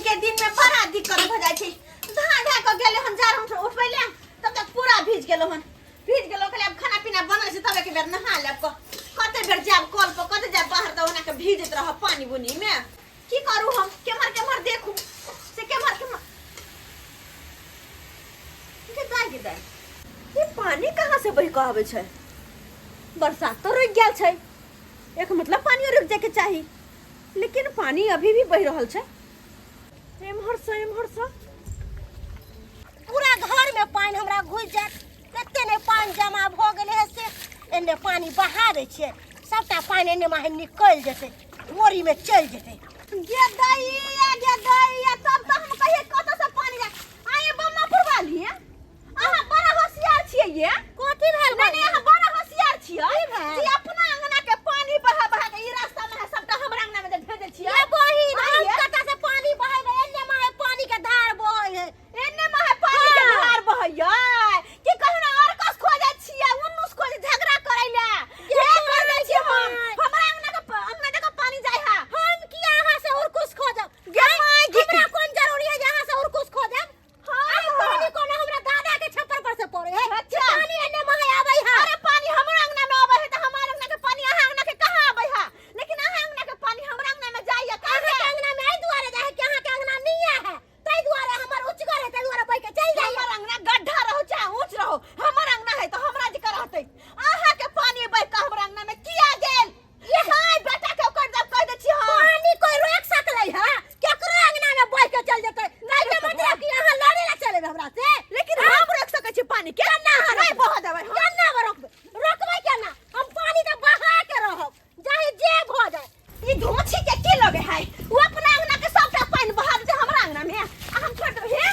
के दिन में बड़ा दिक्कत भऽ जाइ छै। धा धा कऽ गेलै हन जाड़ उठबै ले, तब तक पूरा भीज गेलो हन, भीज गेलो। कहले आब खाना पीना बनल छै, तब एक बेर नहा लेब। कऽ कते बेर जायब कल पर, कते जायब बाहर, तऽ ओना के भीजैत रहब पानी बुनी में। की करू हम? केम्हर केम्हर देखू से केम्हर केम्हर। गे दाइ, गे दाइ, ई पानी कहाँ से बहि कऽ आबै छै? बरसात तऽ रुकि गेल छै, एक मतलब पानियो रुकि जायके चाही, लेकिन पानी अभी भी बहि रहल छै एम्हर से एम्हर से। पूरा घर में पानि हमरा घुसि जायत, कते ने पानि जमा भऽ गेलै है। से एन्ने पानि बहा दै छियै, सबटा पानि एन्ने माहे निकलि जेतै, मोरी में चलि जेतै। गे दैया, गे दैया, तब तऽ हम कहिए कतऽ से पानी जा आये। बम्मापुर वाली, अहाँ बड़ा होशियार छियै ये। कथी भेल? नहीं नहीं, अहाँ बड़ा होशियार छियै। की भेल? जे अपना अंगना के पानी बहा बहा के ई रास्ता में है सबटा हमरा अंगना में जे भेजै छियै। ये बहिन, हम आइए। कतऽ से पानी बहेबै? एन्ने माहे पानी के धार बहै है। एन्ने माहे पानी के हाँ। धार बहैयै कि कहू ना और कस खोजै छियै, उन्नुस खोजै झगड़ा करै ले ये कर दै छियै हम। हमरा अंगना के अंगना जगह पानी जाइ है। हम किया अहाँ से और कुछ खोजब? गे माय गे। हमरा कोन जरूरी है जे अहाँ से और कुछ खोजब? हाँ। अरे पानी कोनो हमरा दादा के छप्पर पर से पड़े है? अच्छा। पानी एन्ने माहे आबै है। अरे पानी हमरा अंगना में आबै है तऽ हमार अंगना के पानी अहाँ अंगना के कहाँ आबै है? लेकिन अहाँ अंगना के पानी हमरा अंगना में जाइए अहाँ कहाँ? के अंगना में एहि दुआरे जाइ है कि अहाँ के अंगना निया है, ताहि दुआरे हमर उचगर है, ताहि दुआरे बहि के चलि जाइए। हमर अंगना गड्ढा रहो चाहे ऊंच रहो, हमर अंगना है तो हमरा जे रहते। अहाँ के पानी बहि के हमरा अंगना में किया गेल? ये हाय बेटा के ओकर जब कह दै छी हम। पानी कोई रोक सकलै है? केकरो अंगना में बहि के चल जेतै। नहीं के मतलब कि अहाँ लड़े ला चलेबै हमरा से? लेकिन हम रोक सकै छी पानी के। केना अहाँ नहीं रोकबै? बह देबै हम। केना रोकबै? रोकबै केना? हम पानी के बहा के रहब, चाहे जे भऽ जाए। ई धोछी के की लगे है? वो अपना अंगना के सबटा पानी बहा देते हमरा अंगना में आ हम छोड़ देबै हे।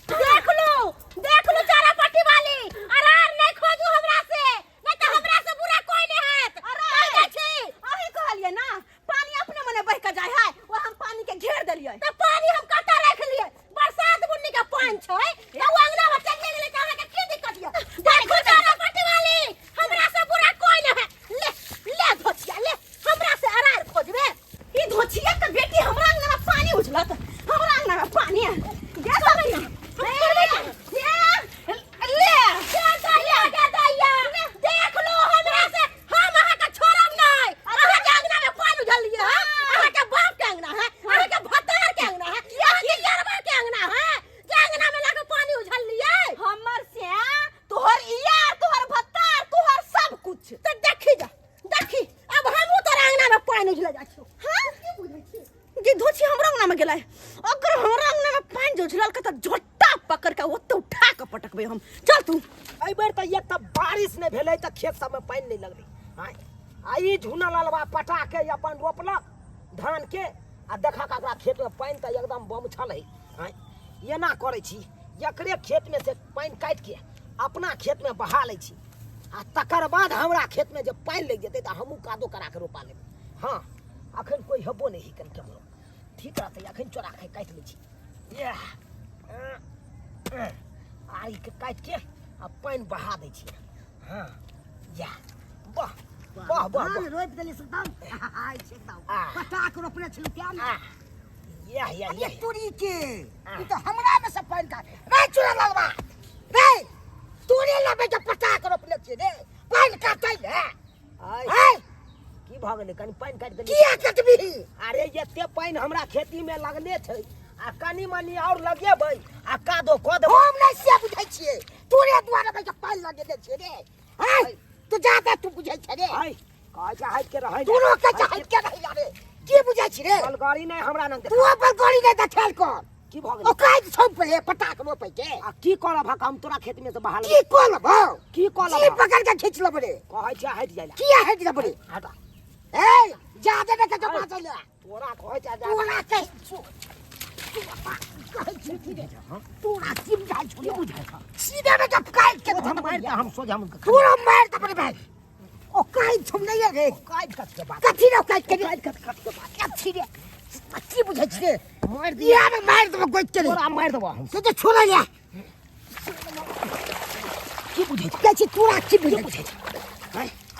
देख लू, देख लू चारा पट्टी वाली, अरार नहीं खोजू हमरा से, नहीं तो हमरा से बुरा कोई नहीं हैत। अरे कहि दै छी। अहीं कहलिए ना पानी अपने मने बह के जाय है, वो हम पानी के घेर देलिए। तऽ पानी हम कतऽ राखि लियै? बरसात बुन्नी के पानि छै तऽ ओ अंगना में चलि गेलै, तऽ अहाँके की दिक्कत यऽ? देखू चारा पट्टी वाली, हमरा से बुरा कोई नहीं है। ले ले धोछिया ले, हमरा से अरार खोजबे। ई धोछिया के बेटी हमरा अंगना में पानी उछलत, हमरा अंगना में पानी है। गे सब ना ले दैया, गे दैया, देख लो हमरा से, हम अहाँके छोड़ब नहि। अहाँके अंगना में पानि उझलियै है? अहाँके बाप के अंगना है? अहाँके भतार के अंगना है? अहाँके यरबा के अंगना है जे अंगना में लाके पानि उझलियै? हमर से तोहर यार, तोहर भत्तार, तोहर सब कुछ। तऽ देखी जा, देखी, अब हमहूँ तोरा अंगना में पानि उझले जाइ छियौ। हाँ? की बुझै छी? जे धोछी हमरा अंगना में गेलै, अगर हमरा अंगना में पानि जो उझलल के तऽ झोटा पकड़ के ओते उठा के पटकबै हम। चल तू। एहि बेर तऽ एक तऽ बारिश नहि भेलै तऽ खेत सबमे पानि नहि लगलै। आँय, आ ई झुनल अलवा पटा के अपन रोपलक धानके, आ देखक ओकरा खेतमे पानि तऽ एकदम बम छलै। आँय, एना करै छी, एकरे खेतमे से पानि काटिके अपना खेतमे बहा लै छी, आ तकर बाद हमरा खेतमे जे पानि लागि जेतै तऽ हमहूँ कादो करा के रोपा लेबै। हँ, अखन कोइ हेबो नहि हइ कनि केम्हरो, ठीक रहतै। अखन चोरा के काटि लै छी। इएह आरिके काटिके आ पानि बहा दै छियै। हँ, इएह, वाह वाह वाह। धान रोपि देली से एकदम आइ छै एकदम आ। पटा के रोपने छलहुँ क्या ने। आ, इएह इएह अरे इएह तोरी के, ई तऽ हमरा में से पानि का रे चुरा लगवा रे, तोरे लबे के पटा के रोपने छियै रे, पानि काटै ले। आइ आइ की भऽ गेलै? कनि पानि काटि देलियै। किया कटबिही? अरे एते पानि हमरा खेती मे लगले छै, आ कनि मनि और लगेबै आ कादो कऽ देबै। हम नहि से बुझै छियै, तोरे दुआरे के पानि लगेने छियै रे। आइ तू जा दे, तू बुझै छै रे? आइ कहै छै हटि के रहै। तोरो के चाहै के रहै रे, की बुझै छी रे? बलगाड़ी नहि हमरा नंग। तू अपन गाड़ी नहि देखेल कर। की भऽ गेलै? ओ काज छौ पहिले पटा के रोपै के। आ की करब हक? हम तोरा खेत में से बहा की कऽ लेबौ? की कऽ की लेबौ? पकड़ के खींच लेबौ रे? कहै छै हटि जाइ ला। किया हटि जेबौ रे? हटा। ए जादे ने के बाजै ले। तोरा कहै छै जा। तोरा के कहै छी की रे? तोरा की बुझाइ छौ? की बुझाइ छौ? सीधे में जब काट के हम मारि दे, हम सोझा हम तोरा मारि देबौ रे भाई। ओ काटि छौ नहीं रे? काटि कट के बात। कथी रे काटि के रे? काटि कट कट के बात। कथी रे? की बुझै छी रे? मारि दिया। इएह में मारि देबौ गोति के रे। तोरा मारि देबौ हम। से तो छोड़ै ले। की बुझै छी? कहै छी तोरा की बुझै छी?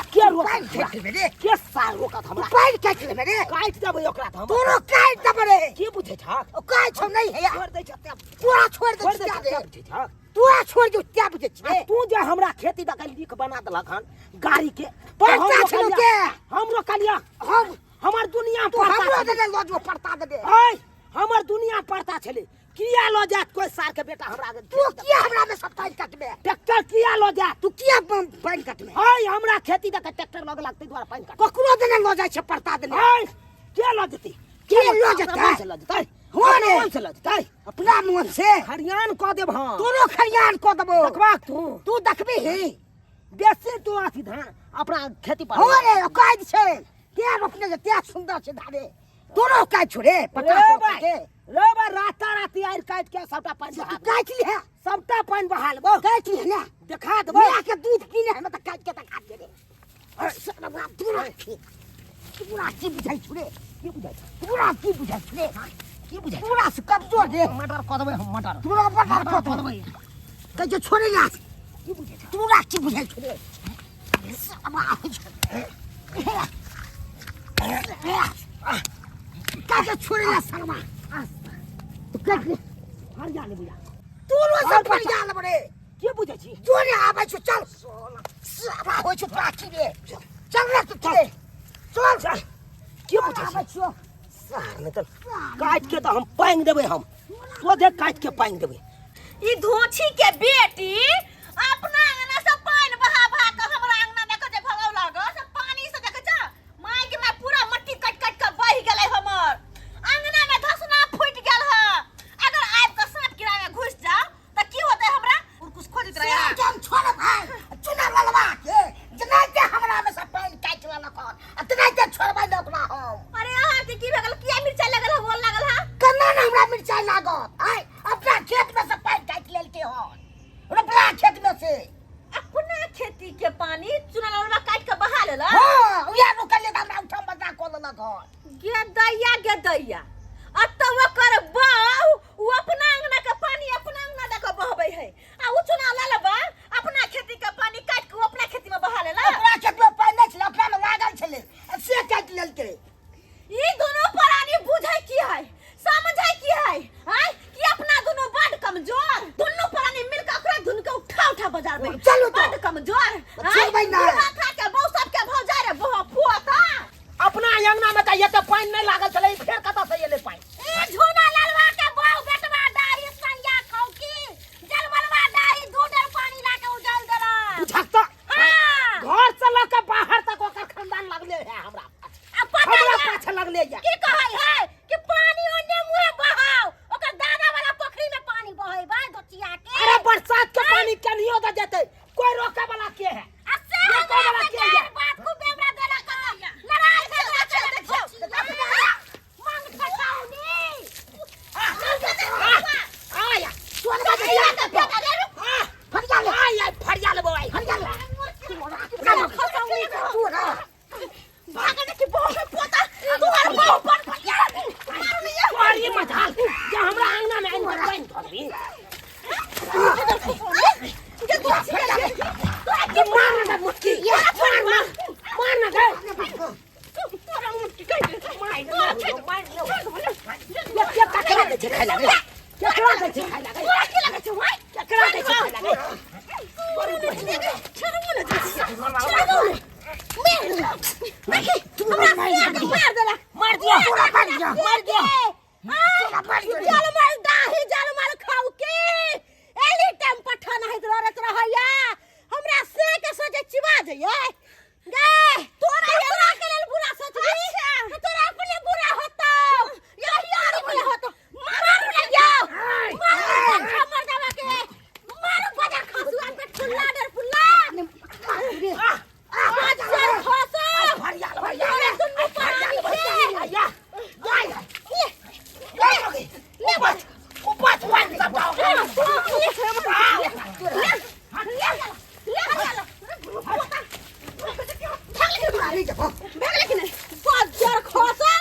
के रोकत पानि हमरा? काटि लेबै रे। के सार रोकत तू हमरा? पानि काटि लेबै रे। काटि देबै ओकरा तऽ हम। तोरो काटि देबै रे। की बुझै छहक? ओ काटि छौ नहि हैया। छोड़ि दै छह तें। तोरा छोड़ि दै छोड़ि दै छियै छह रे। तें बुझै छहक। तोरा छोड़ि दौ तें बुझै आ छियै। तू जे हमरा खेती दऽ के लीक बना देलक हन गाड़ी के, परता हम छलौ रोकलिया। के? हम रोकलिया। हम हमर दुनिया तू परता हमरो छलै। देने लऽ जो परता देने। ऐ, हमर दुनिया परता छलै। किया लऽ जायत कोई सार के बेटा हमरा आगे? तू किया हमरा में सब पानि काटबे? ट्रैक्टर किया लऽ जायत? तू किया पानि काटबे? ऐ, हमरा खेती दऽ के ट्रैक्टर लग लगतै दुआरे पानि काट। ककरो देने लऽ जाइ छै परता देने। ऐ, के लऽ जेतै? के लऽ जेतै? अपना मोन से लऽ जेतै? हाँ अपना रे। मोन से लऽ जेतै? अपना मोन से। खरियान कऽ देब हम। तोरो खरियान कऽ देबो। देखबाक तू। तू देखबी ही। बेसी तू अथी धान अपना खेती पर। हाँ रे, औकात छै। ते रोपने जे ते सुन्दर छै धारे। तोरो औकात छौ रे, पता रे तोरो भाई, के। रे भाई, राता राती आरि काटि के सबटा पानि से बहा तू काटि लिहे। सबटा पानि बहा लेबो। काटि लिहे ने। देखा देबो। माय के दूध पीने हमे तऽ काटि के देखा दे रे। अरे सरबा, तोरा की? तोरा की बुझाइ छौ रे? की बुझाइ छौ? तोरा की बुझाइ छौ रे? की बुझाइ छौ? तोरा से कमजोर रे। मर्डर कऽ देबै हम, मर्डर। तोरा मर्डर कऽ देबै। कहै छै छोड़े ना। की बुझाइ छौ? तोरा की बुझाइ छौ रे? सरबा, काके छोड़े ना सरबा। तू काट ले। फरिया लेबै। तोरो से फरिया लेबै रे। की बुझै छी? जोरे आबै छौ, चल। सरबा होइ छौ तोरा की रे? चल रे तू चल। चल। चल। की बुझै आबै छी? छियौ। सार नहि तऽ काटि के तऽ हम पानि देबै, हम सोझे काटि के पानि देबै। ई धोछी के बेटी अपना अंगना से पानि बहा बहा के हमरा अंगना देखो जे भगाव लागल से पानी से देखै छ my के my पूरा मट्टी कट कट के बहि गेलै, हमर अंगना में धसना फूटि गेल ह। अगर आबि के साँप कीड़ा में घुसि जाओ तऽ की होतै हमरा? उर्कुश खोजैत रहे। से हम छोड़ब भाई चुना ललवा के, जेनाहिते हमरा में से पानि काटि लेलक हन आ तेनाहिते छोड़बै ने ओकरा हम। अरे अहाँ के की भऽ गेल? किया मिरचाई लगल ह बोल लागल ह? केना ने हमरा मिरचाई लागत? आय अपना खेत में से पानि काटि लेलकै हन, रोपला खेत में से। अपना खेती के पानी चुना ललवा काटि के बहा लेलक? हाँ, उएह रोकलियै तऽ हमरा उठम बजा कऽ लेलक हन। गे दैया, गे दैया, अतऽ ओकर बाउ उ अपना अंगना के पानी अपना अंगना दऽ के बहबै है आ उ चुना ललबा अपना खेती के पानी काटि के उ अपना खेती में बहा लेलक। अपना खेत में पानि नहि छलै, अपना में लागल छलै आ से काटि लेलकै। ई दुनू प्राणी बुझै की है, समझै की है? आँय कि अपना दुनू बड कमजोर, दुनू प्राणी मिल के ओकरा दुनू के उठा उठा बाजार में। चलू तऽ। बड कमजोर। छोड़बै नहि। बुढ़ा खा के बहु सबके भौ जाय रे बहु पोता। अपना अंगना में तऽ एते पानि नहि लागल छलै, फेर कतऽ से एलै पानि? ए झूना ललवा के बहु बेटवा दाही संज्ञा खौकी जलमलवा दाही दू डर पानी ला के उजल देलक। बुझक तऽ। हाँ। घर से लऽ के बाहर तक ओकर खानदान लगले है हमरा पाछे। आ पता हमरा ये पाछे लगले ये। की कहै है कि पानी ओने मुहे बहाओ, ओकर दादा वाला पोखरी में पानी बहेबै दोचिया के। अरे बरसात के पानी केनियो दऽ देतै, कोई रोके वाला के है? आ से रोके हमरा वाला से के है? गारि बात खूब हमरा देलक हन। लड़ाई झगड़ा केलक दोचिया। मांग ठठौनी। आया तोरा भैया के बेटा रे रुक। फरिया ले। आय आय फरिया लेबो आय। फरिया ले। तोरा भागने की बहु में पोता तोहर बहु पर फरिया मारू नहीं। तोहरी मजाल जे हमरा अंगना में आनि के पानि धऽ देबही। जे तू तोरा जे मार ना दे मुटकी, मार ना, मार ना दे। तोरा मुटकी कहि दे। मार दे, मार दे। ये के ककरा दै छै खाय लागे? केकरा दै छै खाय लागे? तोरा की लगै छौ भाई? केकरा दै छै खाय लागे? मार देलक। मार दिया। तोरा मार दिया। मार दिया। तोरा मार दिया। जल मार दाही जल मार खाऊ के एली टाइम पठान होइत रहत रहैया हमरा से के सोचे चिबा जइयै गे। तोरा तोरा के लेल बुरा सोचबी, तोरा अपने बुरा होतौ, यही और बुरा होतौ। मारू ने यौ, मारू मर जावा के मारू, बजा खसुआ पे ठुल्ला डर पुल्ला बच्चा खसो। फरिया लेबै। तोरा दुनू प्राणी के आया आया ले बच बच पानि सबटा ओकरा। तोरा नहीं जबो। बज्जर खसो।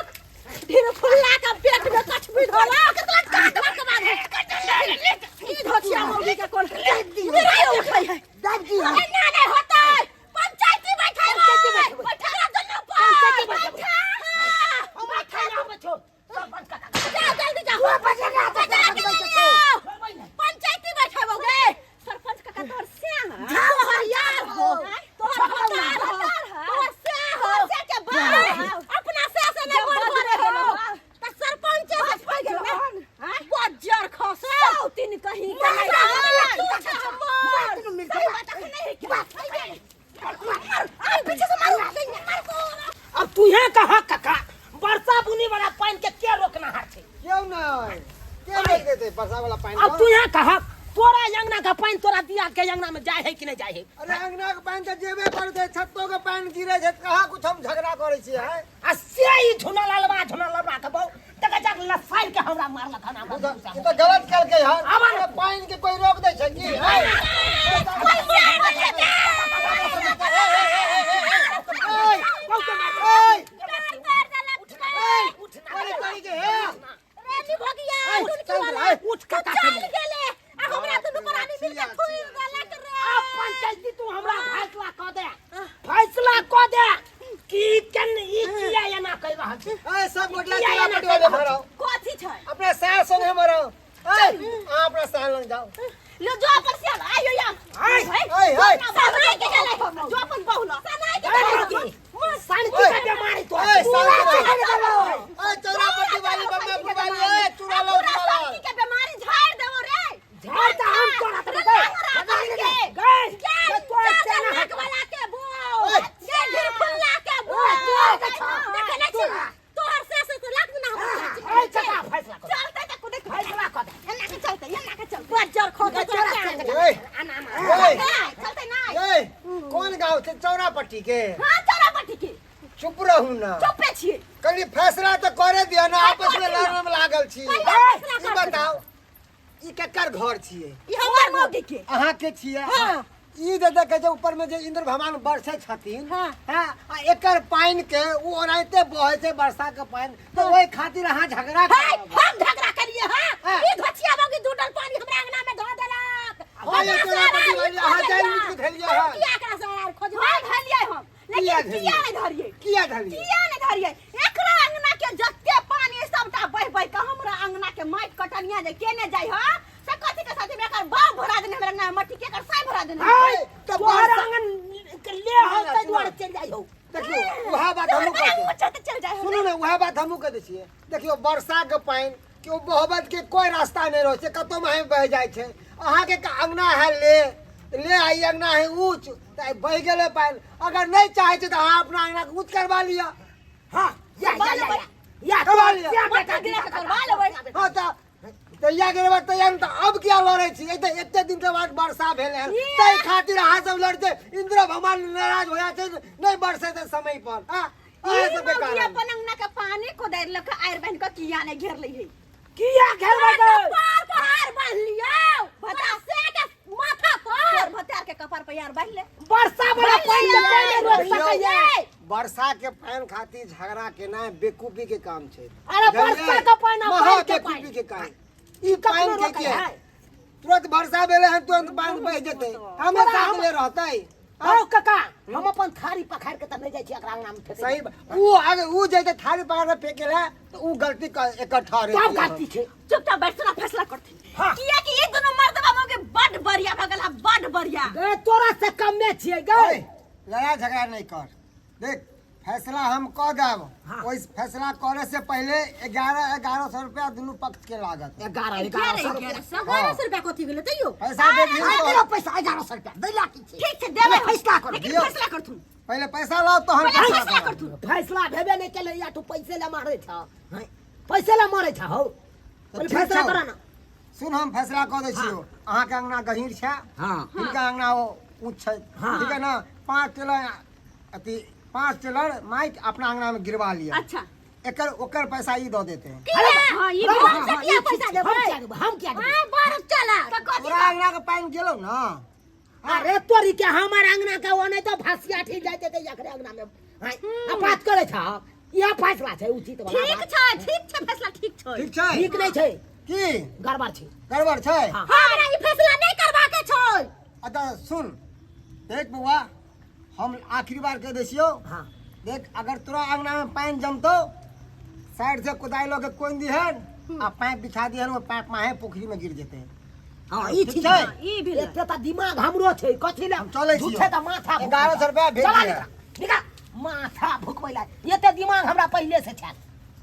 वाला पानि के के रोकनाहार छै? क्यों नहीं, के रोक देते वर्षा वाला पानी? अब तू यहाँ कह, तोरा अंगना का पानि तोरा दिया के अंगना में जाय है कि नहीं जाय है? अरे अंगना के पानी तो जेबे करते, छतो के पानी गिरे छै, कहाँ कुछ हम झगड़ा करे छियै है? आ से ई झुना ललवा, झुना ललवा के बहु तक जाक लसाइल के हमरा मारलक हन, हमरा ई तो गुस्सा ई तो गलत केलकै हन। आबा ने। अरे पानि के कोई रोक दै छै की है? ओइ, ओइ, उठ ना, कोरी कोरी के हे। रे भगिया, ऐ, टुनकी चल वाला रे, उठ काका चल के। गेले आ हमरा दुनू प्राणी मिल के थुइर देलक रे। अब पंचायती तू हमरा फैसला कऽ दे, फैसला कऽ दे कि केन ई किया एना कहि रहल छै? ऐ, सब गोटा किया चूड़ा एना पटवा कहि ले रहल मराओ। कथी छै? अपना सास संगे मराओ। ऐ, अहाँ अपना सास लग जाओ। लो जो अपन सियाल आयो या। आय, ऐ, ऐ। सनाई के गेलै, जो अपन बहुला सनाई के अरे गेलै। बाकी, शांति के बीमारी तो ऐ, पूरा शांति चढ़ गेलौ। ऐ, चौरा पट्टी वाली, बम्बे वाली, ऐ, चूड़ा लो, पूरा चूड़ा लो। सब्जी के बीमारी झाड़ देबो रे। झाड़ तऽ हम तोरा रे देबै। लंगड़ा करके। गए, गे, तोरा चादर सेना नाक वाला के बो, ओए। गे घिरफुल्ला के बो। ओए, तोरा के छौ। देखै नै छी तोहर सास से लाख ना हम। ऐ चचा, फैसला कर। चलते तऽ कुदे फैसला कर दे। एना के चलते, एना के चलते। बज्जर खो के तोरा तोरा से ऐ, आना आना। ऐ, चलते ना। ऐ, कोन गाँव छै चौरा पट्टी के? हां, चौरा पट्टी के। चुप रहू ना। चुपे छियै। कनी फैसला तऽ करे दिअ ने, आपस में लड़े में लागल छी। फैसला ई कर। बताउ, ई केकर घर छियै? ई हमर मौगी के। अहाँ के छियै? हाँ। ई जे देखै छै ऊपर में जे इंद्र भगवान बरसै छथिन। हाँ। हाँ, आ एकर पानि के ओ ओनाहिते बहै छै वर्षा के पानि, तऽ ओहि खातिर अहाँ झगड़ा हे, करब? हम झगड़ा करिए? हाँ। हाँ। ई घचिया मौगी दू डल पानी हमरा अंगना में धो देलक। हाँ, ये हमरा तोरा से पति आर वाली, अहाँ खोजैया। जानि बुझि के धेलियै हम हन। किया एकरा से आर खोजबै? हां, धलियै हम, किया लेकिन धलियै? किया नहि धरियै? किया धलियै? किया नहि धरियै? एकरा अंगना के जते पानी सबटा बहि बहि के हमरा अंगना के माटि कटनिया जे केने जाइ ह, से कथी के साथी में एकर बाव भरा देने हमरा अंगना में मट्टी के, एकर साई भरा देने। ऐ, तऽ तोहर वर्षा- आंगन के ले हो ताहि दुआरे चलि जाइ हो। देखियौ, उएह बात हमहूँ कहै छियै। ऊँचा तऽ चल जाइ हो। सुनू ने, उएह बात हमहूँ कहै छियै। देखियौ, वर्षा के पानि के ओ बहबत के कोई रास्ता नहि रहै छै, कतौ माहे बहि जाइ छै। अहाँके अंगना है ले ले, आ ई अंगना है ऊँच, तऽ बहि गेलै पानि। अगर नहि चाहै छै तऽ अहाँ अपना अंगना के ऊँच करवा लिअ। हाँ, या या या या या। करवा लिअ। या बेटा। गिरा के करवा लेबै। हाँ, तऽ तैया के बाद तैया तऽ अब किया लड़ै छी? एते एते दिन के बाद वर्षा भेल हन, ताहि खातिर अहाँ सब लड़ते, इंद्र भगवान नाराज हो जाइ छै, नहि बरसे छै समय पर। हाँ, अहाँ ई सबके मौगी कारण अपन अंगना के पानी कोदारि लऽ के आरि बान्हि कऽ किया नहि घेर लै है? किया घेरबै गै? कपार पर आर बान्हि लियौ, बता से के माथा पर। तोर भतार के कपार पर यार बान्हि ले। वर्षा वाला पानि के कोई नहि रोकि सकैया। वर्षा के पानि खातिर झगड़ा केनाइ बेवकूफी के काम छै। अरे वर्षा के पानि आ महा पानि के बेवकूफी पानि। के काम। ई पानि कखनो के रोकै के है? तुरंत वर्षा भेलै हन, तुरंत पानि बहि जेतै, हमेशा के लिए रहतै? हौ काका, हम अपन थारी पखाड़ के तऽ नहि जाइ छी एकरा अंगना में फेकै। सही ऊ आगे ऊ जैते थारी पकड़ के फेंके ला तऽ ऊ गलती एकर ठहरे। सब गलती छै। चुपचाप बैठ ना, फैसला करथिन। हाँ। किया कि ई दुनू मर्दबा मौगी बड बढ़िया भऽ गेल हा, बड बढ़िया। गै, तोरा से कमे छियै गै। ओए, लड़ाई झगड़ा नहीं कर। देख, फैसला हम कऽ देब। हाँ। ओहि फैसला करे से पहले 1100 रुपया दुनू पक्ष के लागत। 11 1100 रुपया? 1100 रुपया कथी गेलै तैयो? पैसा दे दियौ। अरे दियौ पैसा, 1100 रुपया दैला की छै? ठीक छै, देबै। फैसला करू। लेकिन दियौ। फैसला करथुन। पहले पैसा लाओ तो हम पहिले फैसला फैसला करब। करथुन। फैसला भेबे नहि केलै या तू पैसे ला मारै छ? हैं? पैसे ला मारै छ हौ? तऽ पहिले ठीक फैसला छौ। करा ना। सुन, हम फैसला कऽ दै छियौ। अहाँके अंगना गहीर छै, हाँ। हिनका अंगना ओ ऊँच छै। हाँ। ठीक है ना? 5 टेलर अथी, 5 टेलर माटि अपना अंगना में गिरवा लिअ। अच्छा। एकर ओकर पैसा ई दऽ देते। हाँ, ई हाँ, हम से हाँ, किया ई पैसा ठीक छै। देबै? हम किया देबै? हम किया देबै? हाँ, बड़ चला तऽ कथी? तोरा अंगना के पानि गेलौ ना? अरे तोरी के, हमर अंगना के ओने तो फसिया ठीक जाते ते एकरे अंगना में। हैं, आ बात करे छ, इहा फैसला छै उचित वाला ठीक बात। छै, ठीक छै, फैसला ठीक छै। ठीक छै। ठीक नहि छै। की गड़बड़ छै? गड़बड़ छै। हाँ। हमरा ई फैसला नहि करबाके छै। आ तऽ सुन, देख बौआ, हम आखिरी बार कह दै छियौ। हाँ। देख, अगर तोरा अंगना में पानि जमतौ, साइड से कोदारि लऽ के कोनि दिहन आ पाइप बिछा दिहन, ओ पाइप माहे पोखरी में गिर जेतै। हाँ, ई ठीक ठीक छै? छै। ई भेलै। एते तऽ दिमाग हमरो छै, कथी ले हम चलै छियौ। झूठे तऽ माथा भुकबै 1100 रुपया भेज चला। दिअ। निकाल निकाल, माथा भुकबै ला एते दिमाग हमरा पहिले से छै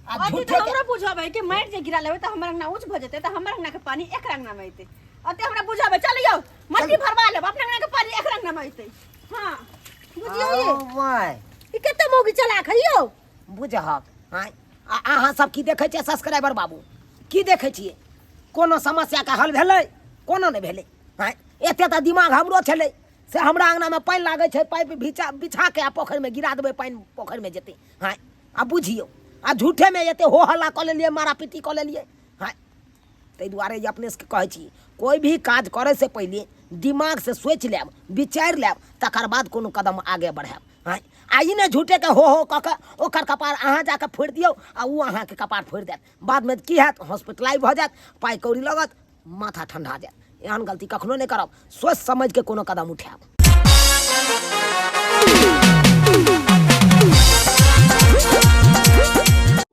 आ अथी झूठे तऽ के हमरो बुझबै कि माटि जे गिरा लेबै तऽ हमर अंगना ऊँच भऽ जेतै, तऽ हमर अंगना के पानी एक अंगना में अयतै। अते हमरा बुझबै। चल यौ, मट्टी भरवा लेब, अपना अंगना के पानी एक अंगना में अयतै। हाँ, बुझियौ, ई आउ my. ई कते मौगी चला खइयो। बुझहक। हाँ, आ अहाँ सब की देखै छियै सब्सक्राइबर बाबू की देखै छियै कोनो समस्याके हल भेलै कोनो नहि भेलै आँय एते तऽ दिमाग हमरो छलै से हमरा अङ्गनामे पानि लागै छै पाइप भिचा बिछाके आ पोखरिमे गिरा देबै पानि पोखरिमे जेतै आँय आ बुझियौ आ झूठेमे एते हो हल्ला कऽ लेलियै मारा पीटी कऽ लेलियै आँय ताहि दुआरे जे अपने सबके कहै छी कोइ भी काज करैसँ पहिले दिमागसँ सोचि लेब विचारि लेब तकर बाद कोनो कदम आगे बढ़ायब आँय आ ई नहि झूठेके हो हो कऽ कऽ ओकर कपार अहाँ जाकऽ फोड़ि दियौ आ ओ अहाँके कपार फोड़ि देत बादमे की हैत हॉस्पिटलाइज भऽ जायत पाइ कौड़ी लगत माथा ठंडा जायत एहन गलती कखनो नहि करब सोचि समझिके कोनो कदम उठायब।